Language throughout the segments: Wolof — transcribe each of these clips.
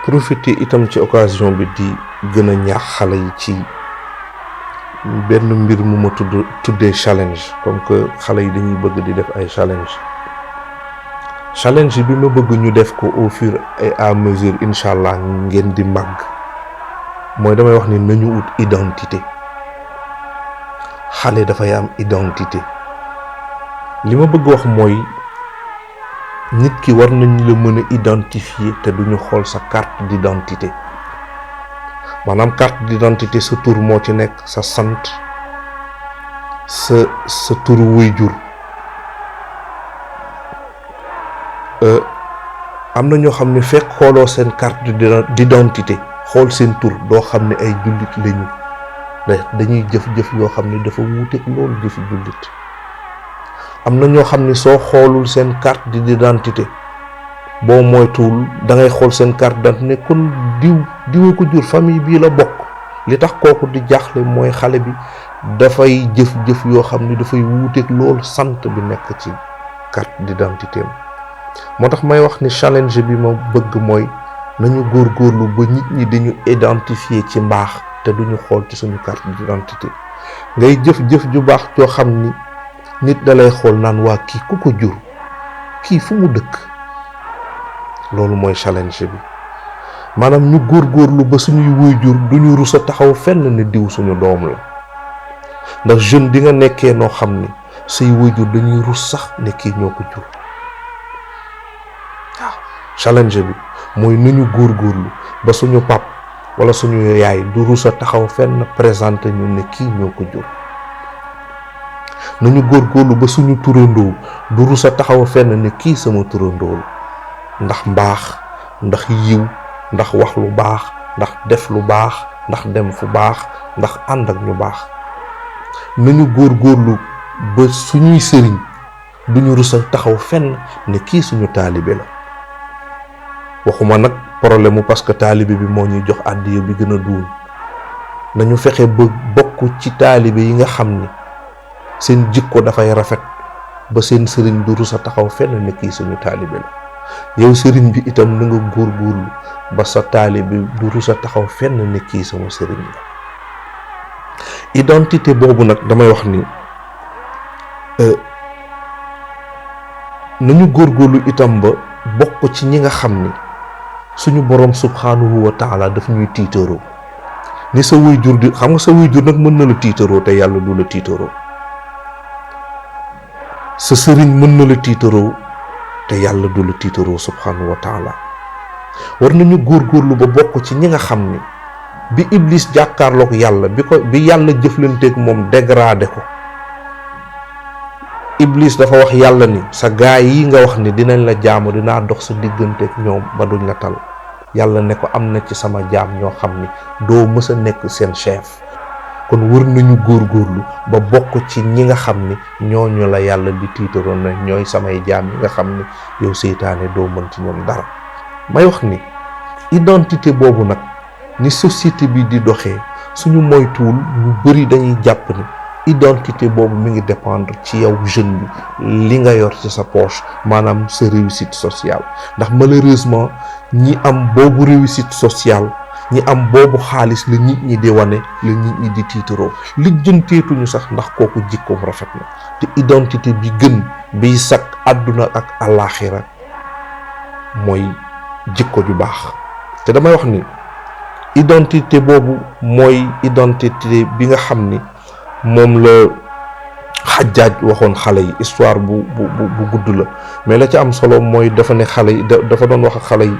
profiter itam ci occasion bi di gën a ñaax xale yi ci benn mbir mu ma tuddee challenge, comme que xale yi dañuy bëgg di def ay challenge bi ma bëgg ñu def ko au fur et à mesure incha allah ngeen di màgg, mooy damay wax ni nañu ut identité. xale dafay am identité. li ma bëgg wax mooy nit ki war nañ la mën a identifier te duñu xool sa carte d'identité. maanaam carte d'identité sa tur moo ci nekk, sa sant, sa turu waajur. am na ñoo xam ne fekk xooloo seen carte d'identité, xool seen tur, doo xam ne ay jullit lañu. dañuy jëf-jëf yoo xam ne dafa wuuteeg loolu jëfi jullit. am na ñoo xam ne soo xoolul seen carte d'identité, boo moytuwul da ngay xool seen carte d'identité kon diwa ko jur, famille bii la bokk. li tax kooku di jaaxle mooy xale bi dafay jëf-jëf yoo xam ne dafay wuuteeg loolu sant bi nekk ci carte d'identité am. moo tax may wax ni challenge bi ma bëgg mooy nañu góorgóorlu ba nit ñi dañu identifier ci mbaax te duñu xool ci suñu carte d'identité. ngay jëf-jëf ju baax joo xam ni nit da lay xool naan waa kii ku ko jur, kii fu mu dëkk. loolu mooy challenge bi. maanaam ñu góorgóorlu ba suñuy waajur duñu rus a taxaw fenn ne diw suñu doom la. ndax jeune di nga nekkee noo xam ni say waajur dañuy rus sax ne kii ñoo ko jur. waaw challenge bi mooy nañu góorgóorlu ba suñu pap wala suñu yaay du rus a taxaw fenn présenté ñu ne kii ñoo ko jur. nañu góorgóorlu ba suñu turandoo du rus a taxaw fenn ne kii sama turandoo la. ndax mbaax, ndax yiw, ndax wax lu baax, ndax def lu baax, ndax dem fu baax, ndax ànd ak ñu baax. nañu góorgóorlu ba suñuy sëriñ duñu rus a taxaw fenn ne kii suñu taalibe la. waxuma nag problème mu parce que taalibe bi moo ñuy jox àddiya bi gën a duun. nañu fexe ba bokk ci taalibe yi nga xam ni seen jikko dafay rafet ba seen sëriñ du rus a taxaw fenn ne kii suñu taalibe la. yow sëriñ bi itam na nga góorgóorlu ba sa taalibe du rus a taxaw fenn ne kii sama sëriñ la. identité boobu nag damay wax ni nañu góorgóorlu itam ba bokk ci ñi nga xam ni suñu borom subhanahu wa taala daf ñuy tiitaroo. ni sa waajur di xam nga sa waajur nag mën na la tiitaroo te yàlla du la tiitaroo. sa sëriñ mën na la tiitaroo te yàlla du la tiitaroo subhanahu wa taala. war nañu góorgóorlu ba bokk ci ñi nga xam ni bi iblis jàkkaarloog yàlla bi yàlla jëflanteeg moom dégradé ko, iblis dafa wax yàlla ni sa gaay yi nga wax ni dinañ la jaamu dinaa dox sa digganteeg ñoom ba duñ la tal. yàlla ne ko am na ci sama jaam ñoo xam ni doo mës a nekk seen chef. kon war nañu góorgóorlu ba bokk ci ñi nga xam ni ñooñu la yàlla di tiitaroon na ñooy samay jaam yi nga xam ni yow seytaane doo mën ci ñoom dara. may wax ni identité boobu nag ni société bi di doxee suñu moytuwul ñu bari dañuy jàpp ni identité boobu mi ngi dépendre ci yow jeune bi li nga yor ci sa poche, maanaam sa réussite sociale. ndax malheureusement ñi am boobu réussite sociale, ñi am boobu xaalis la nit ñi di wane, la nit ñi di tiitaroo. lijjanteetuñu sax ndax kooku jikkoom rafet na. te identité bi gën biy sakk àdduna ak àllaaxira mooy jikko ju baax. te damay wax ni identité boobu mooy identité bi nga xam ni moom la Xajjaaj waxoon xale yi. histoire bu gudd la, mais la ca am solo mooy dafa ne xale yi dafa doon wax ak xale yi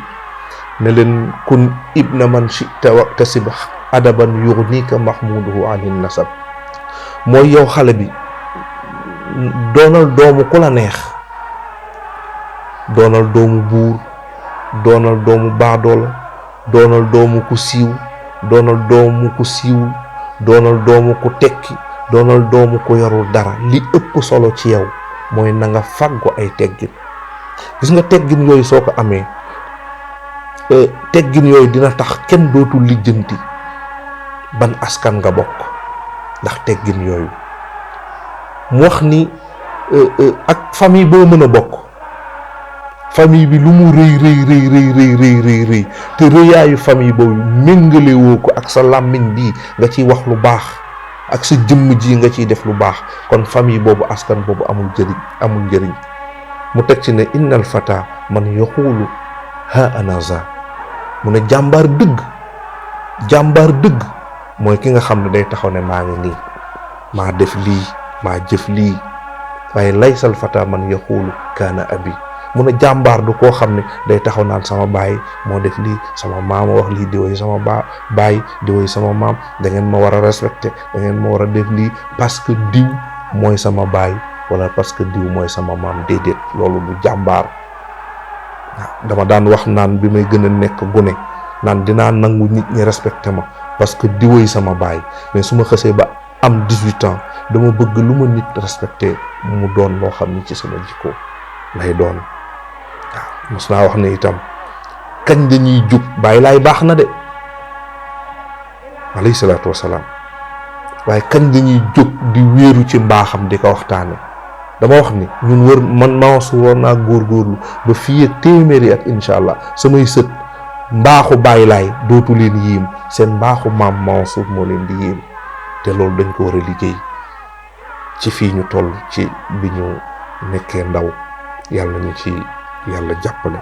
ne leen kun ibna man shi'ta waktasib adaban yughnika mahmuduhu anin nasab. mooy yow xale bi doonal doomu ku la neex, doonal doomu buur, doonal doomu baadoola, doonal doomu ku siiw, doonal doomu ku siiwul, doonal doomu ku tekki, doonal doomu ku yorul dara. li ëpp solo ci yow mooy na nga fàggu ay teggin. gis nga teggin yooyu soo ko amee, teggin yooyu dina tax kenn dootul lijjanti ban askan nga bokk ndax teggin yooyu. mu wax ni ak famille boo mën a bokk, famille bi lu mu rëy te rëyaayu famille boobu méngale woo ko ak sa làmmiñ bii nga ciy wax lu baax ak sa jëmm ji nga ciy def lu baax, kon famille boobu askan boobu amul njëriñ. mu teg ci ne innal fata man yaqulu ha anaza, mu ne jàmbaar dëgg mooy ki nga xam ne day taxaw ne maa ngi nii, maa def lii, maa jëf lii. waaye laysal fata man yaqulu kaana abi, mu ne jàmbaar du koo xam ne day taxaw naan sama baay moo def lii, sama maam wax lii, di woy sama baay di woy sama maam, da ngeen ma war a respecté, da ngeen ma war a def lii parce que diw mooy sama baay wala parce que diw mooy sama maam. déedéet, loolu du jàmbaar. dama daan wax naan bi may gën a nekk gune naan dinaa nangu nit ñi respecté ma parce que di woy sama baay, mais su ma xësee ba am 18 ans dama bëgg lu ma nit respecté mu doon loo xam ni ci sama jikko lay doon. mos naa wax ne itam kañ dañuy jug Baay Laay baax na de alayhi salaatu wasalaam, waaye kañ dañuy jóg di wéeru ci mbaaxam di ko waxtaane. dama wax ni ñun man Mansour war naa góorgóorlu ba fii ak téeméeri at incha allah samay sët mbaaxu Baay Laay dootu leen yéem, seen mbaaxu maam Mansour moo leen di yéem. te loolu dañ ko war a liggéey ci fii ñu toll ci bi ñu nekkee ndaw. yàlla ñu ci yàlla jàppale.